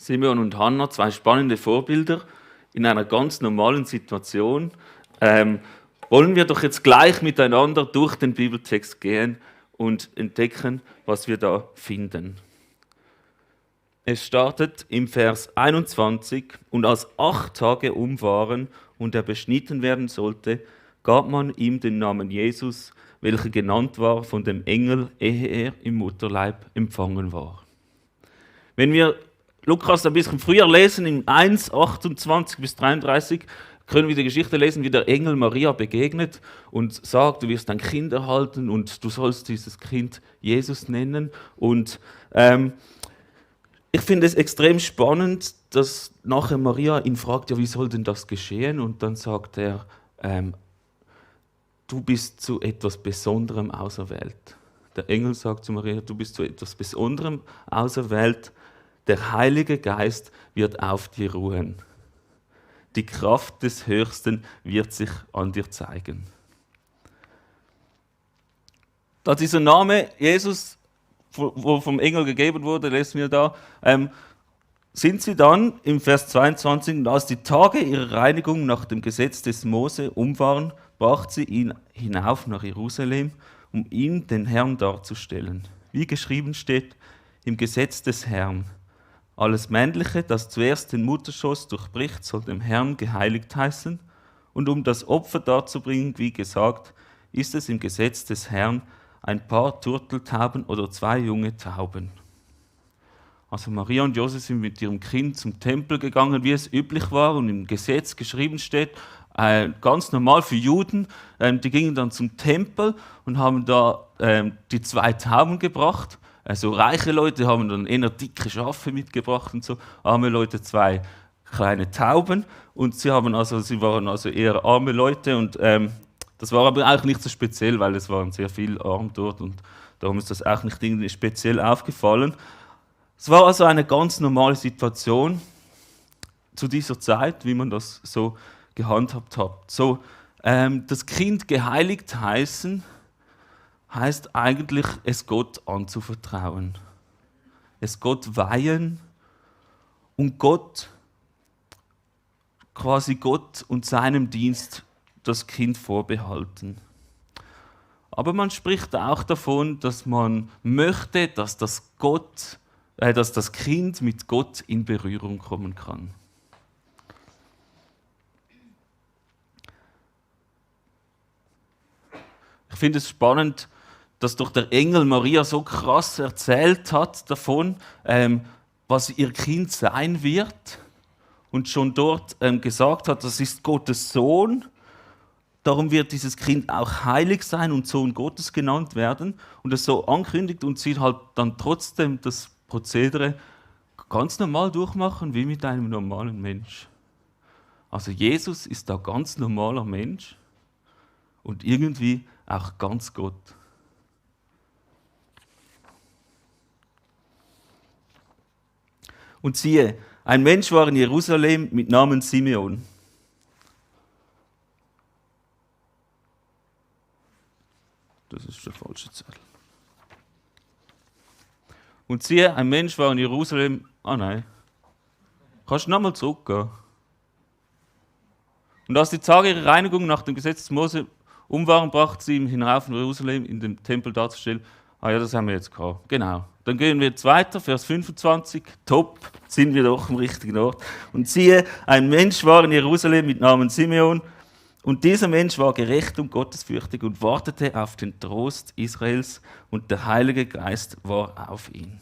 Simeon und Hannah, zwei spannende Vorbilder in einer ganz normalen Situation. Wollen wir doch jetzt gleich miteinander durch den Bibeltext gehen und entdecken, was wir da finden. Es startet im Vers 21: Und als 8 Tage um waren und er beschnitten werden sollte, gab man ihm den Namen Jesus, welcher genannt war von dem Engel, ehe er im Mutterleib empfangen war. Wenn wir Lukas ein bisschen früher lesen, in 1, 28 bis 33, können wir die Geschichte lesen, wie der Engel Maria begegnet und sagt, du wirst ein Kind erhalten und du sollst dieses Kind Jesus nennen. Und ich finde es extrem spannend, dass nachher Maria ihn fragt, ja, wie soll denn das geschehen? Und dann sagt er, du bist zu etwas Besonderem auserwählt. Der Engel sagt zu Maria, du bist zu etwas Besonderem auserwählt. Der Heilige Geist wird auf dir ruhen. Die Kraft des Höchsten wird sich an dir zeigen. Da dieser Name Jesus, wo vom Engel gegeben wurde, lesen wir da, sind sie dann im Vers 22, und als die Tage ihrer Reinigung nach dem Gesetz des Mose um waren, brachte sie ihn hinauf nach Jerusalem, um ihm den Herrn darzustellen. Wie geschrieben steht im Gesetz des Herrn: Alles Männliche, das zuerst den Mutterschoß durchbricht, soll dem Herrn geheiligt heißen. Und um das Opfer darzubringen, wie gesagt, ist es im Gesetz des Herrn ein paar Turteltauben oder 2 junge Tauben. Also Maria und Josef sind mit ihrem Kind zum Tempel gegangen, wie es üblich war und im Gesetz geschrieben steht, ganz normal für Juden. Die gingen dann zum Tempel und haben da die 2 Tauben gebracht. Also reiche Leute haben dann eher dicke Schafe mitgebracht und so, arme Leute 2 kleine Tauben, und sie waren also eher arme Leute, und das war aber auch nicht so speziell, weil es waren sehr viel arm dort und darum ist das auch nicht irgendwie speziell aufgefallen. Es war also eine ganz normale Situation zu dieser Zeit, wie man das so gehandhabt hat. So, das Kind geheiligt heißen heißt eigentlich, es Gott anzuvertrauen. Es Gott weihen und Gott und seinem Dienst das Kind vorbehalten. Aber man spricht auch davon, dass man möchte, dass das Kind mit Gott in Berührung kommen kann. Ich finde es spannend, dass doch der Engel Maria so krass erzählt hat davon, was ihr Kind sein wird, und schon dort gesagt hat, das ist Gottes Sohn, darum wird dieses Kind auch heilig sein und Sohn Gottes genannt werden, und es so ankündigt, und sie halt dann trotzdem das Prozedere ganz normal durchmachen, wie mit einem normalen Mensch. Also Jesus ist da ganz normaler Mensch und irgendwie auch ganz Gott. Und siehe, ein Mensch war in Jerusalem mit Namen Simeon. Das ist der falsche Zettel. Und siehe, ein Mensch war in Jerusalem. Ah nein. Kannst du nochmal zurückgehen? Und als die Tage ihrer Reinigung nach dem Gesetz des Mose um waren, brachte sie ihn hinauf in Jerusalem, in den Tempel darzustellen. Ah ja, das haben wir jetzt gehabt. Genau. Dann gehen wir jetzt weiter, Vers 25. Top, sind wir doch am richtigen Ort. Und siehe, ein Mensch war in Jerusalem mit Namen Simeon. Und dieser Mensch war gerecht und gottesfürchtig und wartete auf den Trost Israels, und der Heilige Geist war auf ihn.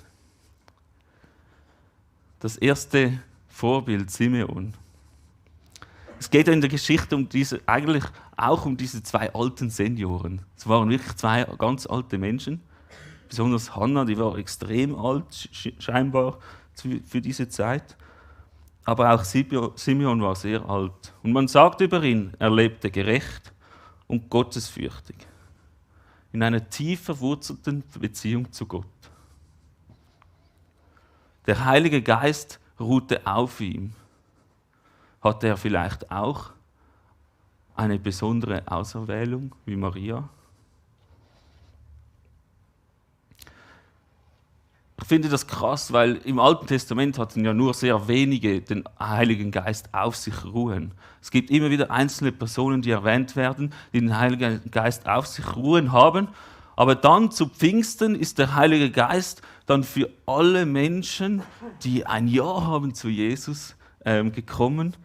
Das erste Vorbild, Simeon. Es geht in der Geschichte eigentlich auch um diese 2 alten Senioren. Es waren wirklich 2 ganz alte Menschen. Besonders Hannah, die war extrem alt, scheinbar für diese Zeit. Aber auch Simeon war sehr alt. Und man sagt über ihn, er lebte gerecht und gottesfürchtig. In einer tief verwurzelten Beziehung zu Gott. Der Heilige Geist ruhte auf ihm. Hatte er vielleicht auch eine besondere Auserwählung wie Maria? Ich finde das krass, weil im Alten Testament hatten ja nur sehr wenige den Heiligen Geist auf sich ruhen. Es gibt immer wieder einzelne Personen, die erwähnt werden, die den Heiligen Geist auf sich ruhen haben. Aber dann zu Pfingsten ist der Heilige Geist dann für alle Menschen, die ein Ja haben zu Jesus, gekommen.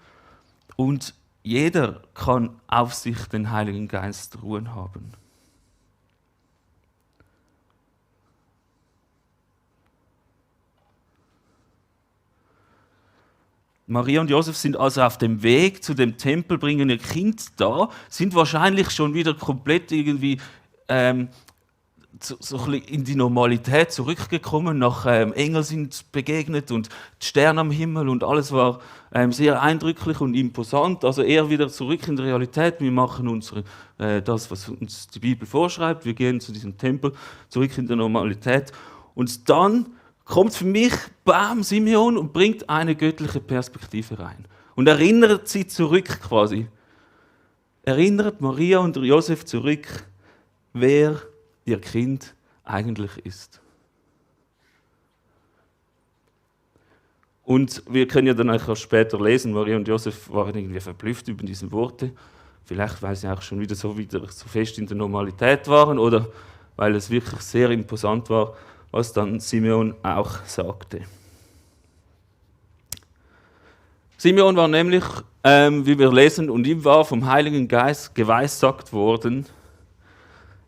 Und jeder kann auf sich den Heiligen Geist ruhen haben. Maria und Josef sind also auf dem Weg zu dem Tempel, bringen ihr Kind da, sind wahrscheinlich schon wieder komplett irgendwie so in die Normalität zurückgekommen. Engel sind begegnet und die Sterne am Himmel und alles war sehr eindrücklich und imposant. Also eher wieder zurück in die Realität. Wir machen das, was uns die Bibel vorschreibt. Wir gehen zu diesem Tempel, zurück in die Normalität. Und dann kommt für mich Simeon und bringt eine göttliche Perspektive rein. Und erinnert sie zurück quasi. Erinnert Maria und Josef zurück, wer ihr Kind eigentlich ist. Und wir können ja dann auch später lesen, Maria und Josef waren irgendwie verblüfft über diese Worte. Vielleicht, weil sie auch schon wieder so fest in der Normalität waren oder weil es wirklich sehr imposant war, was dann Simeon auch sagte. Simeon war nämlich, wie wir lesen, und ihm war vom Heiligen Geist geweissagt worden,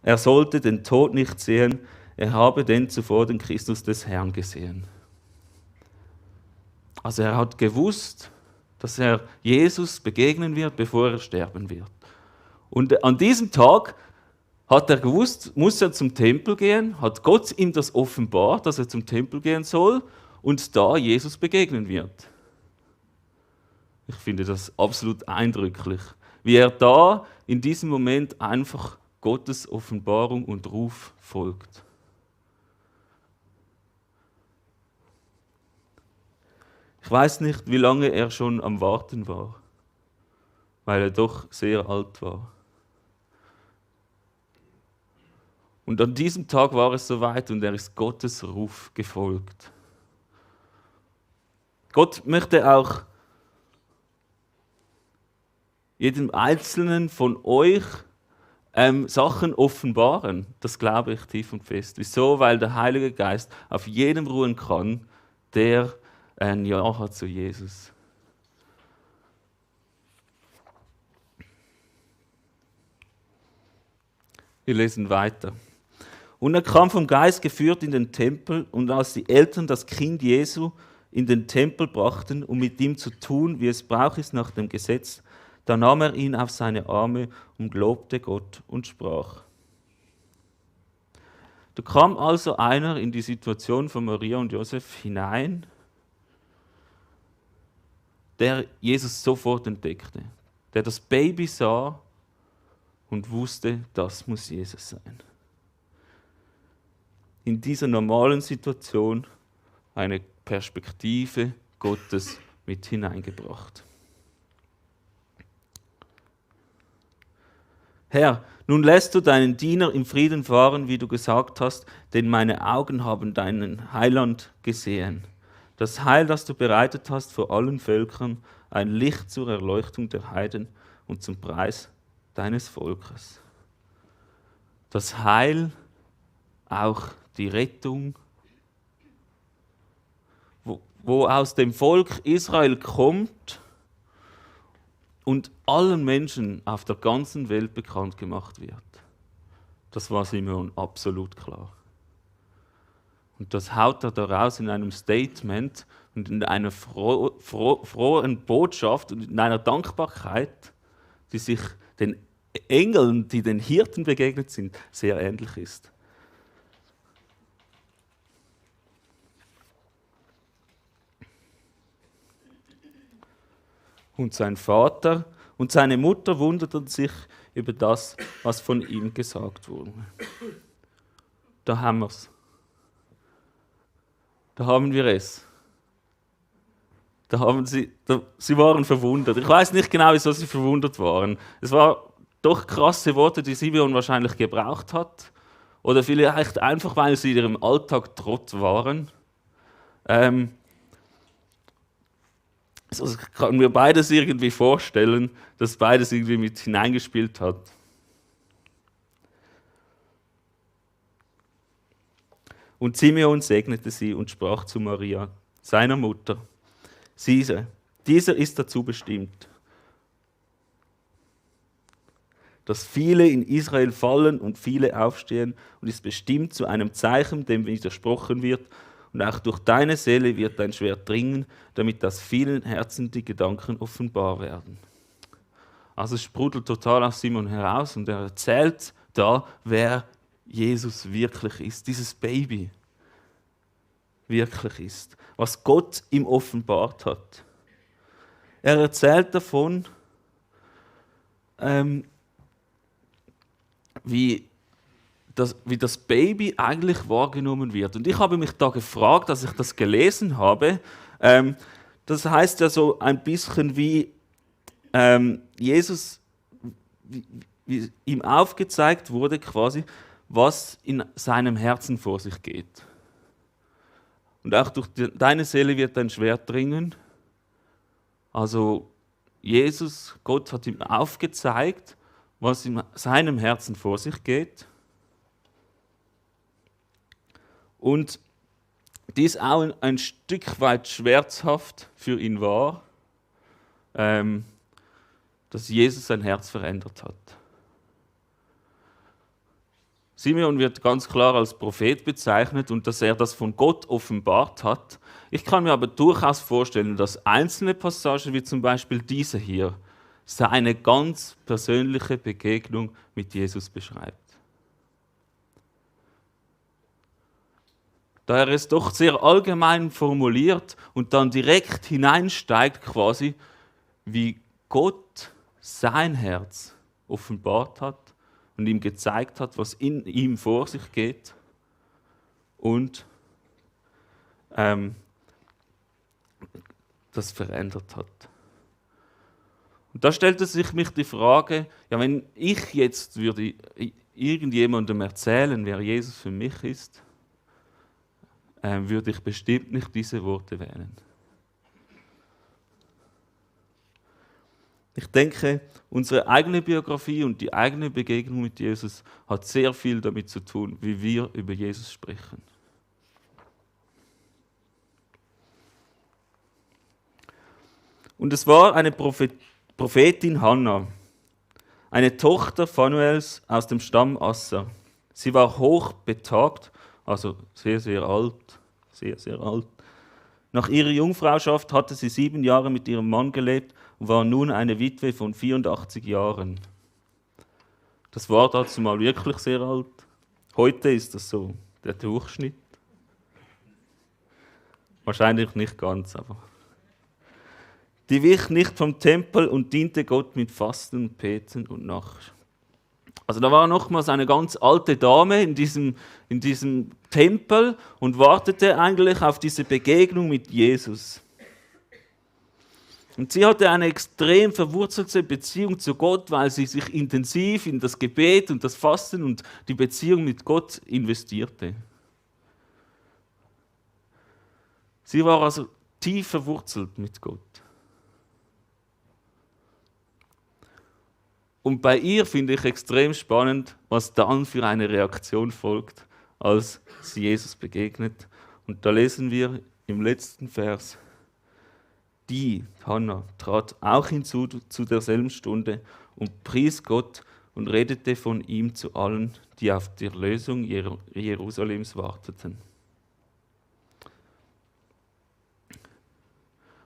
er sollte den Tod nicht sehen, er habe denn zuvor den Christus des Herrn gesehen. Also er hat gewusst, dass er Jesus begegnen wird, bevor er sterben wird. Und an diesem Tag hat er gewusst, muss er zum Tempel gehen, hat Gott ihm das offenbart, dass er zum Tempel gehen soll und da Jesus begegnen wird. Ich finde das absolut eindrücklich, wie er da in diesem Moment einfach Gottes Offenbarung und Ruf folgt. Ich weiß nicht, wie lange er schon am Warten war, weil er doch sehr alt war. Und an diesem Tag war es soweit und er ist Gottes Ruf gefolgt. Gott möchte auch jedem Einzelnen von euch Sachen offenbaren. Das glaube ich tief und fest. Wieso? Weil der Heilige Geist auf jedem ruhen kann, der ein Ja hat zu Jesus. Wir lesen weiter. Und er kam vom Geist geführt in den Tempel, und als die Eltern das Kind Jesu in den Tempel brachten, um mit ihm zu tun, wie es Brauch ist nach dem Gesetz, da nahm er ihn auf seine Arme und lobte Gott und sprach. Da kam also einer in die Situation von Maria und Josef hinein, der Jesus sofort entdeckte, der das Baby sah und wusste, das muss Jesus sein. In dieser normalen Situation eine Perspektive Gottes mit hineingebracht. Herr, nun lässt du deinen Diener im Frieden fahren, wie du gesagt hast, denn meine Augen haben deinen Heiland gesehen. Das Heil, das du bereitet hast vor allen Völkern, ein Licht zur Erleuchtung der Heiden und zum Preis deines Volkes. Das Heil, auch die Rettung, wo aus dem Volk Israel kommt und allen Menschen auf der ganzen Welt bekannt gemacht wird. Das war Simeon absolut klar. Und das haut er daraus in einem Statement und in einer frohen Botschaft und in einer Dankbarkeit, die sich den Engeln, die den Hirten begegnet sind, sehr ähnlich ist. Und sein Vater und seine Mutter wunderten sich über das, was von ihm gesagt wurde. Da haben wir es. Da haben wir es. Sie waren verwundert. Ich weiß nicht genau, wieso sie verwundert waren. Es waren doch krasse Worte, die Simeon wahrscheinlich gebraucht hat. Oder vielleicht einfach, weil sie in ihrem Alltag trott waren. Also ich kann mir beides irgendwie vorstellen, dass beides irgendwie mit hineingespielt hat. Und Simeon segnete sie und sprach zu Maria, seiner Mutter, siehe, dieser ist dazu bestimmt, dass viele in Israel fallen und viele aufstehen und ist bestimmt zu einem Zeichen, dem widersprochen wird, und auch durch deine Seele wird dein Schwert dringen, damit aus vielen Herzen die Gedanken offenbar werden. Also es sprudelt total aus Simon heraus und er erzählt da, wer Jesus wirklich ist, dieses Baby wirklich ist, was Gott ihm offenbart hat. Er erzählt davon, wie das Baby eigentlich wahrgenommen wird. Und ich habe mich da gefragt, als ich das gelesen habe, das heißt ja so ein bisschen wie Jesus, wie ihm aufgezeigt wurde quasi, was in seinem Herzen vor sich geht. Und auch durch deine Seele wird dein Schwert dringen. Also Jesus, Gott hat ihm aufgezeigt, was in seinem Herzen vor sich geht. Und dies auch ein Stück weit schmerzhaft für ihn war, dass Jesus sein Herz verändert hat. Simeon wird ganz klar als Prophet bezeichnet und dass er das von Gott offenbart hat. Ich kann mir aber durchaus vorstellen, dass einzelne Passagen, wie zum Beispiel diese hier, seine ganz persönliche Begegnung mit Jesus beschreibt. Da er es doch sehr allgemein formuliert und dann direkt hineinsteigt quasi, wie Gott sein Herz offenbart hat und ihm gezeigt hat, was in ihm vor sich geht und das verändert hat. Und da stellte sich mich die Frage, ja, wenn ich jetzt würde irgendjemandem erzählen, wer Jesus für mich ist, würde ich bestimmt nicht diese Worte wählen. Ich denke, unsere eigene Biografie und die eigene Begegnung mit Jesus hat sehr viel damit zu tun, wie wir über Jesus sprechen. Und es war eine Prophetin Hannah, eine Tochter Phanuels aus dem Stamm Asser. Sie war hoch betagt, also sehr, sehr alt, sehr, sehr alt. Nach ihrer Jungfrauschaft hatte sie 7 Jahre mit ihrem Mann gelebt und war nun eine Witwe von 84 Jahren. Das war dazu mal wirklich sehr alt. Heute ist das so der Durchschnitt. Wahrscheinlich nicht ganz, aber. Die wich nicht vom Tempel und diente Gott mit Fasten, Beten und Nacht. Also da war nochmals eine ganz alte Dame in diesem Tempel und wartete eigentlich auf diese Begegnung mit Jesus. Und sie hatte eine extrem verwurzelte Beziehung zu Gott, weil sie sich intensiv in das Gebet und das Fasten und die Beziehung mit Gott investierte. Sie war also tief verwurzelt mit Gott. Und bei ihr finde ich extrem spannend, was dann für eine Reaktion folgt, als sie Jesus begegnet. Und da lesen wir im letzten Vers: Die, Hannah, trat auch hinzu zu derselben Stunde und pries Gott und redete von ihm zu allen, die auf die Erlösung Jerusalems warteten.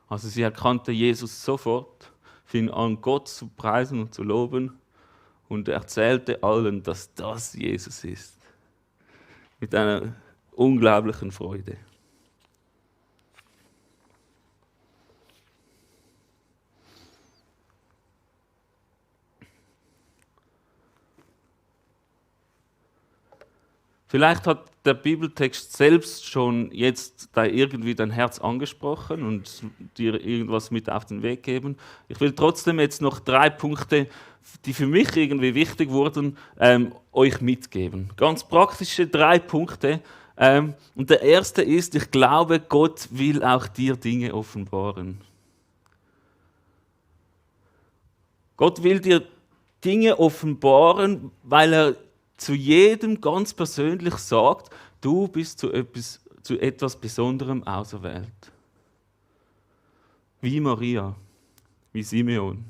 Also sie erkannte Jesus sofort, fing an, Gott zu preisen und zu loben und erzählte allen, dass das Jesus ist. Mit einer unglaublichen Freude. Vielleicht hat der Bibeltext selbst schon jetzt da irgendwie dein Herz angesprochen und dir irgendwas mit auf den Weg geben. Ich will trotzdem jetzt noch 3 Punkte, die für mich irgendwie wichtig wurden, euch mitgeben. Ganz praktische 3 Punkte, Und der erste ist, ich glaube, Gott will auch dir Dinge offenbaren. Gott will dir Dinge offenbaren, weil er zu jedem ganz persönlich sagt, du bist zu etwas Besonderem auserwählt. Wie Maria, wie Simeon.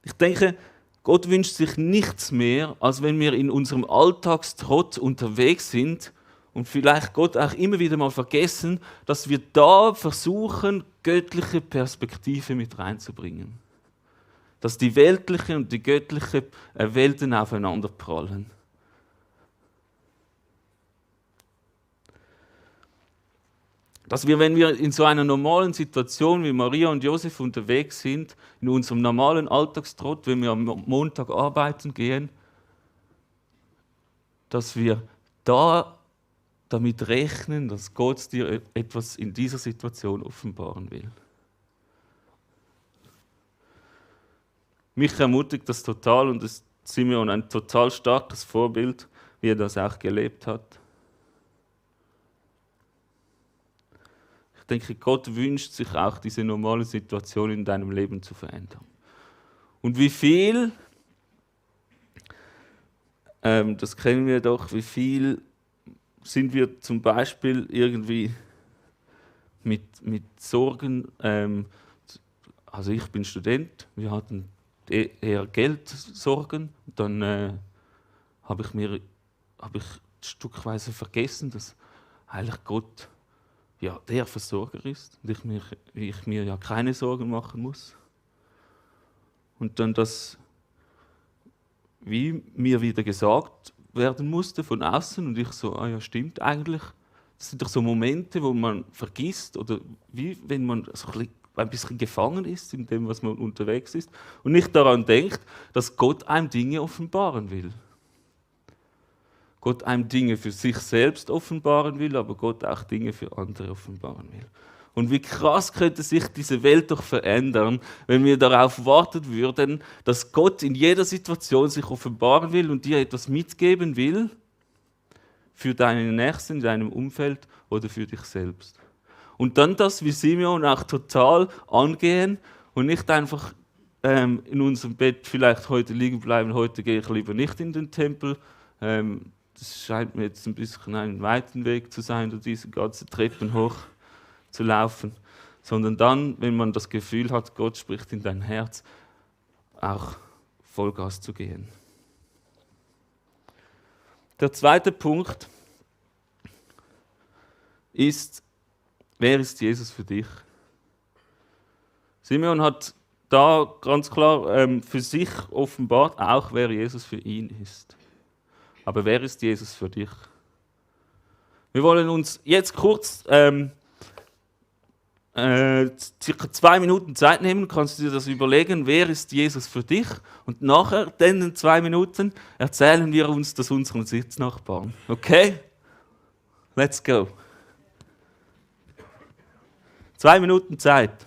Ich denke, Gott wünscht sich nichts mehr, als wenn wir in unserem Alltagstrott unterwegs sind und vielleicht Gott auch immer wieder mal vergessen, dass wir da versuchen, göttliche Perspektive mit reinzubringen. Dass die weltliche und die göttliche Welten aufeinander prallen. Dass wir, wenn wir in so einer normalen Situation wie Maria und Josef unterwegs sind, in unserem normalen Alltagstrott, wenn wir am Montag arbeiten gehen, dass wir da damit rechnen, dass Gott dir etwas in dieser Situation offenbaren will. Mich ermutigt das total und es ist Simeon ein total starkes Vorbild, wie er das auch gelebt hat. Ich denke, Gott wünscht sich auch, diese normale Situation in deinem Leben zu verändern. Und wie viel, das kennen wir doch, wie viel sind wir zum Beispiel irgendwie mit Sorgen, also ich bin Student, wir hatten eher Geldsorgen, dann habe ich stückweise vergessen, dass eigentlich Gott ja, der Versorger ist und ich mir ja keine Sorgen machen muss. Und dann das, wie mir wieder gesagt werden musste von außen und ich so, ah ja stimmt eigentlich, das sind doch so Momente, wo man vergisst oder wie wenn man so ein bisschen gefangen ist in dem, was man unterwegs ist und nicht daran denkt, dass Gott einem Dinge offenbaren will. Gott einem Dinge für sich selbst offenbaren will, aber Gott auch Dinge für andere offenbaren will. Und wie krass könnte sich diese Welt doch verändern, wenn wir darauf warten würden, dass Gott in jeder Situation sich offenbaren will und dir etwas mitgeben will für deinen Nächsten, in deinem Umfeld oder für dich selbst. Und dann das wie Simeon auch total angehen und nicht einfach in unserem Bett vielleicht heute liegen bleiben, heute gehe ich lieber nicht in den Tempel. Das scheint mir jetzt ein bisschen einen weiten Weg zu sein, durch diese ganzen Treppen hoch zu laufen. Sondern dann, wenn man das Gefühl hat, Gott spricht in dein Herz, auch Vollgas zu gehen. Der zweite Punkt ist, wer ist Jesus für dich? Simeon hat da ganz klar für sich offenbart, auch wer Jesus für ihn ist. Aber wer ist Jesus für dich? Wir wollen uns jetzt kurz circa 2 Minuten Zeit nehmen, kannst du dir das überlegen, wer ist Jesus für dich? Und nachher, in 2 Minuten, erzählen wir uns das unseren Sitznachbarn. Okay? Let's go. 2 Minuten Zeit.